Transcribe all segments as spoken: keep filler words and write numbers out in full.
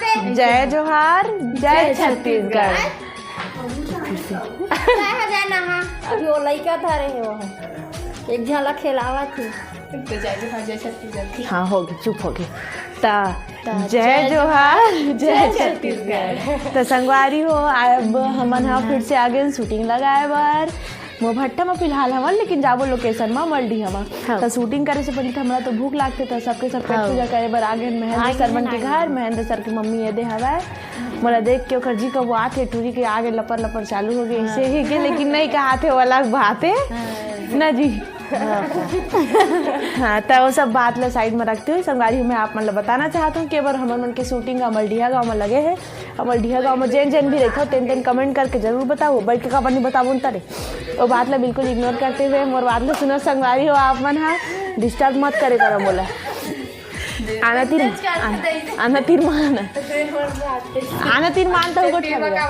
जय जोहार, जय छत्तीसगढ़। जय हो, जय नहा। अभी वो लइका धरे हे, वो एक झलक खेलावत हे। तो जय जोहार, जय छत्तीसगढ़। हाँ, होगे, चुप होगे। त त जय जोहार, जय छत्तीसगढ़। त संगवारी हो, अब हमन ह फिर से आगे शूटिंग लगाए बर। मोभट्ठा म फिलहाल हवन, लेकिन जाबो लोकेशन म, मलडीहा म। हाँ। त शूटिंग करे से पहले त हमला तो भूख लागथे, त सबके सब पेट हाँ। पूजा करे बर आगे हन महेंद्र आगे सरमन हन, के आगे घर। हन। महेंद्र सर के मम्मी ये दे हवय, मोला देख के ओकर जी कबुआत हे, टूरी के आगे लपर लपर चालू हो गई, हाँ। ऐसे ही के, लेकिन नहीं कहाथे, वो अलग बात है हाँ। ना जी। हाँ, त वो सब बात ला साइड में रखते हुए संगवारी हो मैं आप मन ला बताना चाहत हूँ कि अबर हमर मन के शूटिंग अमलडीहा गाँव में लगे है। अमलडीहा गाँव में जेन जेन भी रहिथो तेन तेन कमेंट करके जरूर बताओ, बैठ के का बनी बताबो न तरे। वो बात ला बिल्कुल इग्नोर करते हुए मोर बात ला सुनो संगवारी हो, आप मन हा डिस्टर्ब मत करे करो मोला। आना तीर, आना, आना तीर मान। आना तीर मान त उगो ठगरा।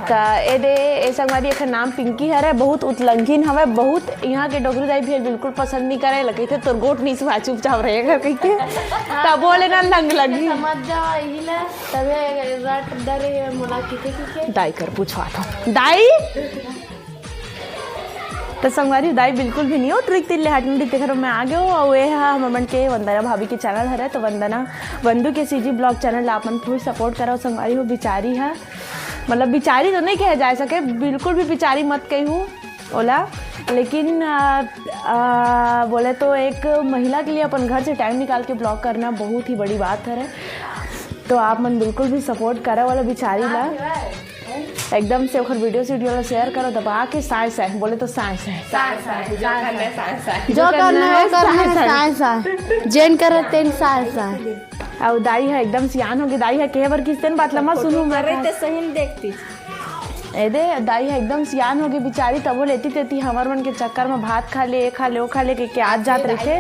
त ए दे, ए संगवारी, एकर नाम पिंकी हरे, बहुत उतलंघिन हवय, बहुत यहाँ के डोकरी दाई भी बिल्कुल पसंद नहीं करे, लगे थे तोर गोट नहीं सुहा, चुपचाप रहेगा कहिके। तब बोले ना लंग लगी। समझ जाओ, यही ला, तबे रट डरे मोला किथे किथे। दाई कर पूछवा था। दाई? त संगवारी दाई बिल्कुल भी नहीं हो, ट्रिक तिल्ले हटन दी तेखर में आ गए हो। और ये हा हमर मन के वंदना भाभी के चैनल हरे, तो वंदना वंदू के सीजी ब्लॉग चैनल ला आप मन फुल सपोर्ट करो संगवारी हो। बिचारी है, मतलब बिचारी तो नहीं कहे जा सके, बिल्कुल भी बिचारी मत कही हूँ ओला, लेकिन आ, आ, बोले तो एक महिला के लिए अपन घर से टाइम निकाल के ब्लॉग करना बहुत ही बड़ी बात है। तो आप मन बिल्कुल भी सपोर्ट करा वाला बिचारी ला। एकदम से ओकर वीडियो सीडियो ला शेयर करो, दबा के साय साय, बोले तो साय साय। साय साय, जो करना है, साय साय। जो करना है, वो करना है, साय साय। जेन करे तेन साय साय। अउ दाई ह एकदम सियान होगे, दाई ह केहे बर किस तेन बात ला मत सुनू मैं। करे ते सही में देखती। ए दे, दाई ह एकदम सियान होगे बिचारी, तबो लेती तेती हमर मन के चक्कर में भात खा ले, ए खा ले, ओ खा ले, के, के आज जात रहिथे।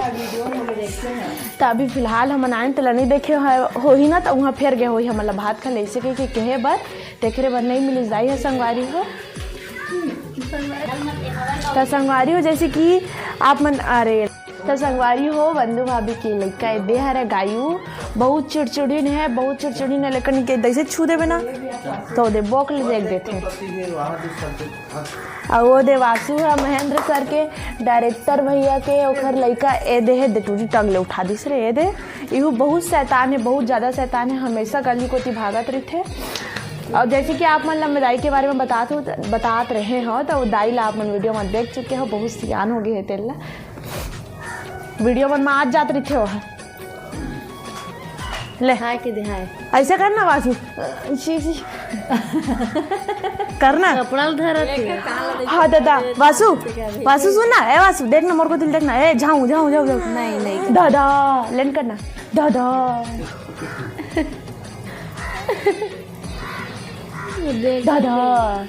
त अभी फिलहाल हमन आयन तेला नहीं देखे हो, होही ना, त उहाँ फेर गए होही हमन ला भात खा ले, ऐसे कह के केहे बर। तेकरे बर नहीं मिलिस दाई ह संगवारी हो। त संगवारी हो, जैसे कि आप मन, अरे, त संगवारी हो, वंदू भाभी के लइका ए दे हरे गायू, बहुत चिड़चिड़िन है, बहुत चिड़चिड़िन है, लेकिन के जैसे छू देबे ना, तो दे बोक ले देख देथे। अउ वो दे वासु ह महेंद्र सर के डायरेक्टर भैया के ओखर लइका ए दे हे, दे टूरी टंग ले उठा दिस रे, ए दे। इहू बहुत शैतान है, बहुत ज़्यादा शैतान है, हमेशा गली कोती भागत रहिथे। और जैसे कि आप मन ला मैं दाई के बारे में बतात हूँ, बतात रहे हो, तो दाई ला आप मन वीडियो में देख चुके हो, बहुत सियान हो गए है तेला। वीडियो मन में आज जात रहिथे हो। ले। हाय के दे, हाय। ऐसे करना वासु। She, she. करना। कपड़ा ल धरत हे। हाँ दादा, वासु, वासु सुन ना, ए वासु, देख ना मोर को दिल देख ना, ए झाऊ, झाऊ, झाऊ, झाऊ। नहीं, नहीं। दादा, लेन करना। दादा। देख। दादा।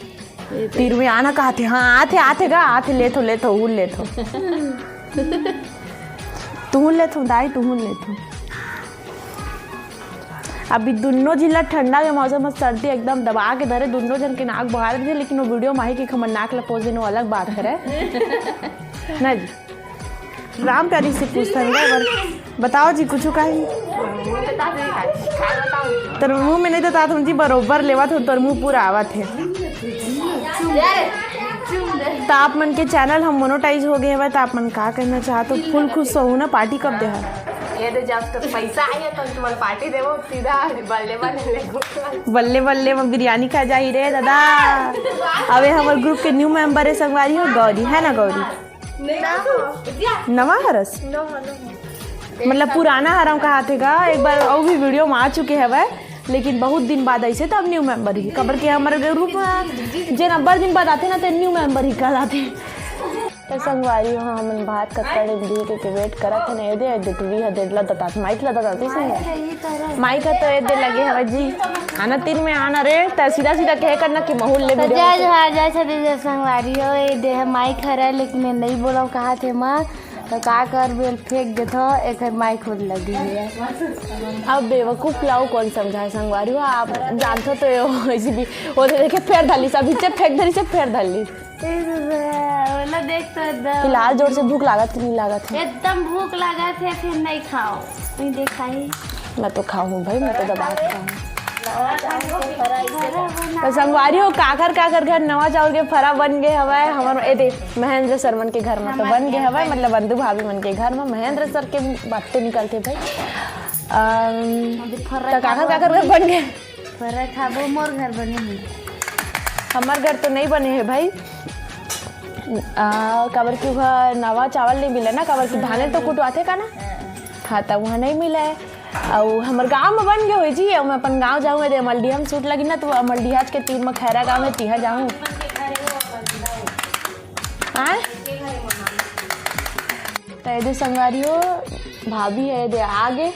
तीर में आना कहा थे, हाँ, आथे, आथे गा, आथे, लेथो, लेथो, हुल लेथो। तुहुन लेथो, दाई, तुहुन लेथो। अभी दुन्नो झिन ला ठंडा के मौसम में सर्दी एकदम दबा के धरे, दुन्नो झन के नाक बहा देथे, लेकिन वो वीडियो माही के खमर नाक ला पोज देने वो अलग बात हरे। ना जी। राम प्यारी से पूछथन गा, बर-, बताओ जी, कुछ कही? तोर मुंह में नहीं तो तात जी बरोबर लेवत हो, तोर मुंह पूरा आवत है। त आप मन के चैनल हम मोनेटाइज हो गए हवय, त आप मन का कहना चाहत हो? फुल खुश हो ना, पार्टी कब दे हव? ये दे, जब तो पैसा आही है, तो तुम्हारे पार्टी देवो सीधा, बल्ले बल्ले लेगो। बल्ले बल्ले में बिरयानी खा जाही रे दादा। अबे हमर ग्रुप के न्यू मेंबर है संगवारी हो गौरी, है ना गौरी? नवा हरस? मतलब पुराना हरम कहा थे का, एक बार अउ भी वीडियो में आ चुके हवय, लेकिन बहुत दिन बाद ऐसे तब न्यू मेंबर ही, काबर के हमर ग्रुप में जेन अब्बड़ दिन बाद आथे ना, ते न्यू मेंबर ही कहलाथे। त संगवारी हो, हमन भात कतका दिन दिही के, के वेट करत हन। ए दे, ए दे, टूरी ह देर ला दतात, माइक ला दतात, सुन। माइक ह तो ए दे लगे हवय जी। आना तीर में आना रे, त सीधा सीधा कहे करना कि महूल ले तो वीडियो जय में। जोहार, जय छत्तीसगढ़ संगवारी हो। ए दे ह माइक हरय, लेकिन मैं नहीं बोलव कहा थे माँ, तो का कर बेल फेंक देथो, एकर माइक होल लगी है। अब बेवकूफ लाओ कौन समझाए संगवारी हो, आप जानते तो हो, ऐसे भी वो तो देखे फेर धली, सब हिचे फेंक धली से फेर धली। ए दे, ओला देख तो एकदम। फिलहाल जोर से भूख लागत कि नहीं लागत है? एकदम भूख लागत है, फिर नहीं खाओ। नहीं देखा ही। मैं तो खाऊं भाई, मैं तो दबा के खाऊं। तो संगवारी हो, काकर काकर घर नवा चाउर के फरा बन गे हवय। हमर ए दे, महेंद्र सर मन के घर में तो बन गे हवय, मतलब बंधु भाभी मन के घर में महेंद्र सर के बातें निकलते भाई। अम, तो काकर काकर घर बन गे? फरा खाबो, मोर घर बने हे। हमर घर तो नहीं बने हे भाई। आ, काबर कि वहाँ नवा चावल नहीं मिला ना, काबर कि धाने तो कुटवाथे का ना। हाँ, तब वहाँ नहीं मिला है। अउ हमर गांव में बन गए होई जी, अउ मैं अपन गांव जाऊँ, यदि अमलडीहा में shoot लगी ना, तो अमलडीहा के तीर में खैरा गांव में तिहा जाऊँ। आय? तो ये दे संगवारी हो, भाभी है, ये दे आगे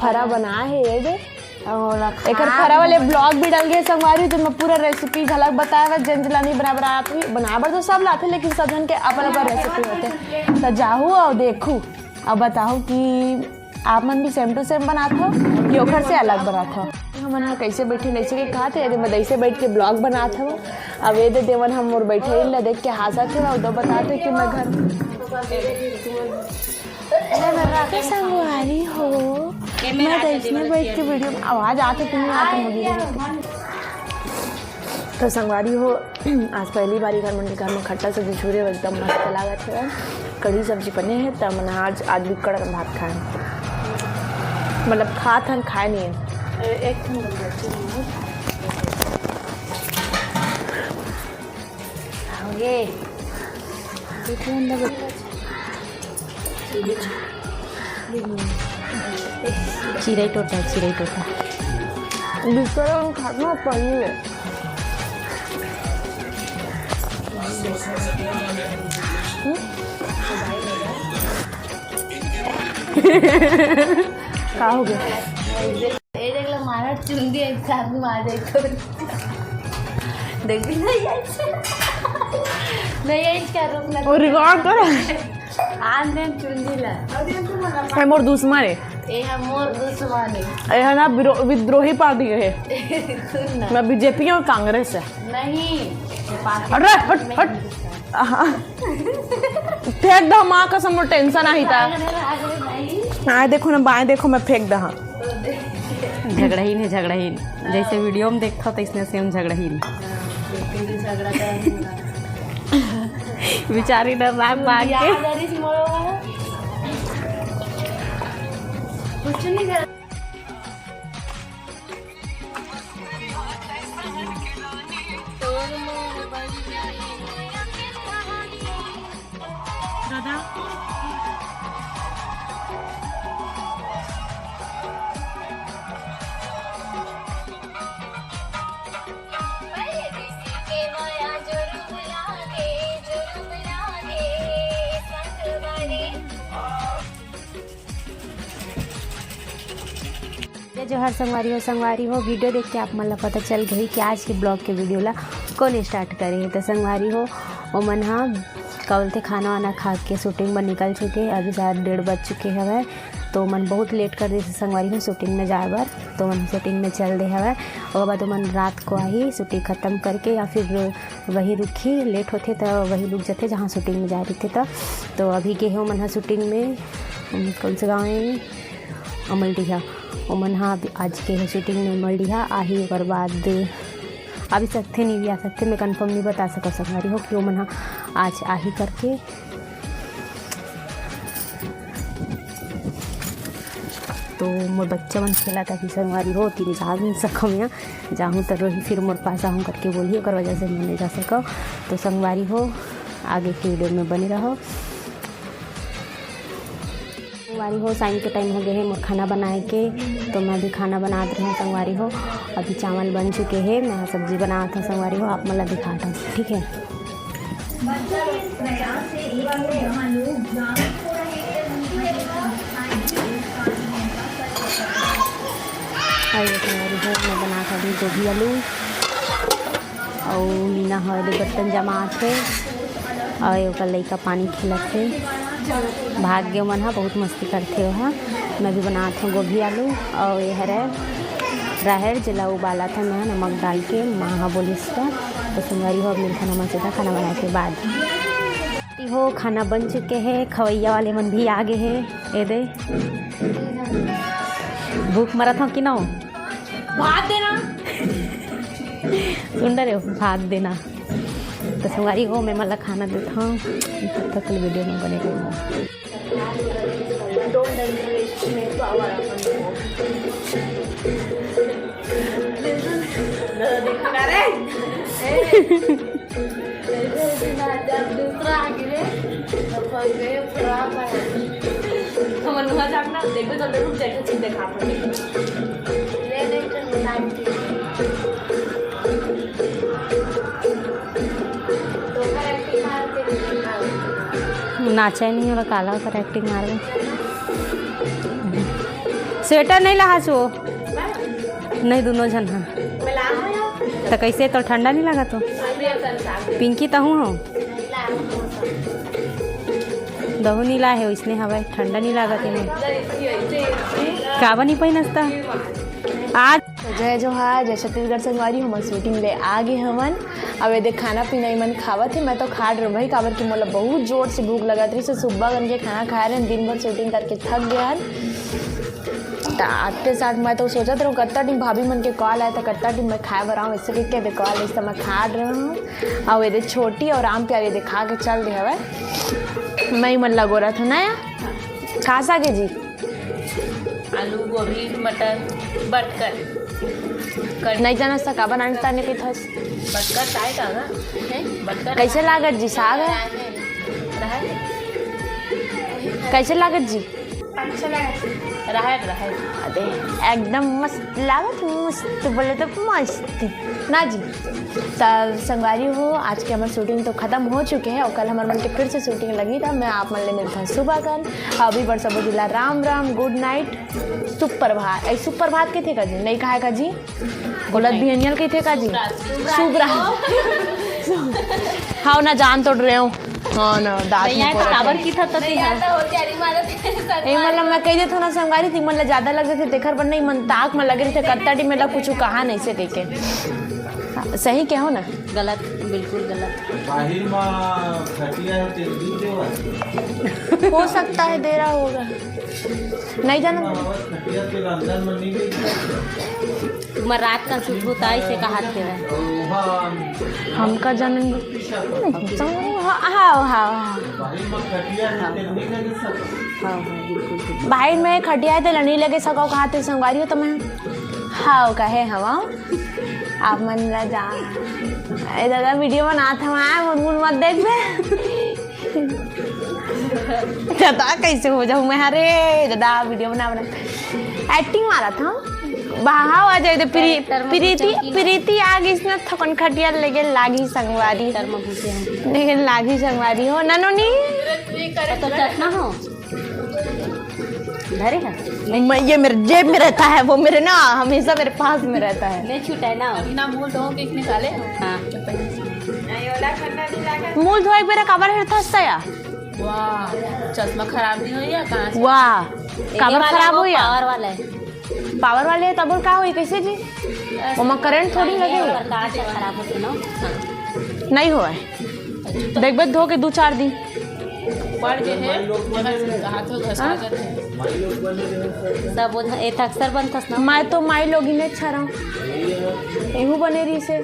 फरा बना है, ये दे। अउ ओला एकर खा फरा वाले vlog भी डल गए संगवारी, तो मैं पूरा recipe घलक बताया, जेन जिला नहीं बना, बना, बना बर तो सब लाथे, लेकिन सब जन के अपन अपन recipe होते। तो जाहू अउ देखू, अउ बताहू कि आप मन भी same to same बनात हो कि ओखर से अलग बनात हो। हमन ह कैसे बैठे नहीं सके खात हे, यदि मैं ऐसे बैठ के vlog बनात हव। अब ये दे देवन हम मोर बैठे ला देख के हंसत हे, उधर बतात हे कि मैं घर तो संगवारी हो, मैं तो इसमें बैठ के video में आवाज आते कि नहीं आते मुझे। तो संगवारी हो, आज पहली बारी घर मन के घर में खट्टा सब्जी छुरे, एकदम मस्त लागत हे। कढ़ी सब्जी बने हे, त मन आज आलू कड़क भात खाए, मतलब खात हन, खाए नहीं है। एक ठन बन जाए। ये चिरई टोटा, चिरई टोटा। दूसरा हम खाना पनीर है। का हो गया? ए देख ला, मारा चुंदी एक साथ मार दे तो। देख भी नहीं आई। नहीं आई, इसका रुक ना। और record करो। आन दे चुंदी ला। ए मोर दुश्मन है। ए हम मोर दुश्मन है। ए है ना विद्रो-, विद्रोही पार्टी है। सुन ना। मैं बीजेपी और कांग्रेस है। नहीं। अरे हट, हट। हाँ। फेंक दो माँ कसम, मोर tension आही ता। आए देखो ना, बाएं देखो, मैं फेंक दहा। झगड़हीन है, झगड़हीन। जैसे video में देखता तो इसने same झगड़हीन। बेचारी डर राग बाग के। कुछ नहीं कर। जय जोहार संगवारी हो। संगवारी हो, video देख के आप मन ला पता चल गई कि आज के vlog के video ला कौन start करे हे। तो संगवारी हो, ओमन हा का बोलथे, खाना वाना खा के shooting बर निकल चुके हे। अभी शायद डेढ़ बज चुके हवय, तो ओमन बहुत late कर देथे संगवारी हो shooting में जाए बर, तो ओमन shooting में चल दे हवय। ओकर बाद ओमन रात को आही shooting खत्म करके, या फिर वही रुकही, late होथे त वही रुक जथे जहाँ shooting में जाए रहिथे त। तो अभी गे हे ओमन ह shooting में, उम, कौन से गाँव हे? अमलडीहा। ओमन ह अभी आज गे हे shooting में अमलडीहा, आही ओकर बाद आ भी सकथे, नहीं भी आ सकथे, मैं confirm नहीं बता सकत संगवारी हो कि ओमन ह आज आही करके। तो मोर बच्चा मन खेलत हे संगवारी हो, तीन चार दिन से कम यहाँ जाहूँ तो रोही फिर मोर पास आहूँ करके बोलही, ओकर वजह से मैं नहीं जा सकव। तो संगवारी हो, आगे के video में बने रहो। संगवारी हो, साइन के time हो गए हे मोर खाना बनाए के, तो मैं भी खाना बनात रहूँ संगवारी हो। अभी चावल बन चुके हे, मैं सब्जी बनात हूँ संगवारी हो, आप मन ला दिखात हूँ, ठीक है। अरे संगवारी हो, मैं बनात हूँ गोभी आलू। अउ मीना ह एदे बर्तन जमात हे, अउ ओकर लइका पानी खेलत हे। भाग गे मन ह बहुत मस्ती करथे ओहा। मैं भी बनात हूँ गोभी आलू, अउ ये हरे राहेर, जेला उबालत हन मैं नमक डाल के, माँ ह बोलिस त। तो संगवारी हो, अब मिलथन हमन सीधा खाना बनाए के बाद। हो, खाना बन चुके हे, खवैया वाले मन भी आ गे हे। एदे भूख मरत हो कि ना हो? भात देना। सुन रहे हो, भात देना। तो संगवारी हो, मैं मन ला खाना देत हूँ, तब तक वीडियो में बने रहो। जब दूसरा आ गिरे, तो फंस गए, खराब है। हमर नुआ जागना, देखबे तो रुक जाए, ठीक देखा पड़े। ये देख के नाम की। तो ओकर एक्टिंग मार के नाचे नहीं होला, काला ओकर एक्टिंग मारबे। स्वेटर नहीं लहासो। नहीं, दोनों झन हा। त कैसे, तो ठंडा नहीं लगा तो? पिंकी तहूँ हो? दहू नीला है, इसने हवा ठंडा नहीं लगा तेने। का बनी पहिनस त? आज तो जय जोहार, जय छत्तीसगढ़ संगवारी, हमर शूटिंग ले आ गे हमन। अब ये देख खाना पीना इमन खावत हे, मैं तो खा डरे हूँ भाई, काबर कि मोला बहुत जोर से भूख लगत रहिस। सुबह कन के खाना खाए रहेन, दिन भर शूटिंग करके थक गए हन। त आते साथ मैं तो सोचत रहूँ कत्ता दिन भाभी मन के कॉल आए त कत्ता दिन मैं खाए बर आऊँ, इससे कह के कॉल इस समय खा डरे हूँ। और ये दे छोटी और आम प्यारी दिखा के चल दे हवे। मैं मन लगोरा था ना, का सागे जी? आलू, गोभी, मटर, बटकर। कढ़ी। नहीं जाना सा का बनाने ताने पीथस। बटकर चाय का ना? हैं? बटकर कैसे लागत जी साग? राहे। कैसे लागत जी? अच्छा लगा। राहे, राहे। अरे, एकदम मस्त लागत, मस्त बोले तो मस्त। ना जी, त संगवारी हो, आज के हमर शूटिंग तो खत्म हो चुके हे और कल हमर मन के फिर से शूटिंग लगी, त मैं आप मन ले मिलता हूँ सुबह कन। अभी बर सबो जिला राम राम, गुड नाइट, सुप्रभात। ए, सुप्रभात के थे का जी? नहीं कहा का जी? बोलत बिहनियल के थे का जी? सुभरा। हाव ना, जान तोड़ रहे हो। हाँ ना, दांत भैया में का पोरा काबर है। की था तती है। ए, मतलब, मैं कह देता हूँ ना, संगवारी थी, मतलब, ज्यादा लग जाते, तेखर पर नहीं, मन ताक में लगे रहते, कत्ता टी, मतलब, कुछ कहा नहीं से देखे। हाँ, सही कहो ना? गलत, बिल्कुल गलत। बाहिर मा खटिया है, तेल दूध देवा। हो सकता है, दे रहा होगा। नहीं जाना। खटिया के अंदर में नहीं गई। मैं रात का सुबह ताई से कहा थे। हमका जाने। हाँ, हाँ, हाँ, हाँ। बाहिर मा खटिया है, तेल नहीं लगे सब। हाँ, हाँ, बिल्कुल, बिल्कुल। बाहिर में खटिया है, तेल नहीं लगे सको कहा थे संगवारी हो, तो मैं हाँ कहे हवा। आप मन ला जा। ए दादा, वीडियो बनात हवा, मुनमुन मत देखबे। दादा, कैसे हो जाऊँ मैं? अरे दादा, वीडियो बना, बना। एक्टिंग मारा था। बहाव आ जाए तो प्री-, character में प्रीति, घुसे हम। प्रीति आ गई इसने थकन खटिया लेके लागी संगवारी। Character में घुसे हम। लेकिन लागी संगवारी हो, ननोनी। तो चश्मा हो? धरे है? मैं, ये मेरे जेब में रहता है, वो मेरे ना हमेशा मेरे पास में रहता है। नहीं छूटा है ना? अभी ना भूल दो कि निकाले। हाँ। मूल धोए बेरा काबर हेरथस या? वाह, चश्मा खराब नहीं होई या कहाँ से? वाह, काबर खराब होई या? पावर वाला है। पावर वाले है, तब और का होई, कैसे जी? ओमा करंट थोड़ी लगे। प्रकाश है, खराब होती ना। नहीं हुआ है। देखबे धो के दू चार दिन। पड़ गए हैं, जगह से हाथों घसा जाते हैं। सब वो ए, अक्सर बनतस ना। मैं तो माई लोगिन अच्छा रहूं। एहू बने रही से।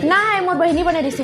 ना है, मोर बहिनी बने रही से।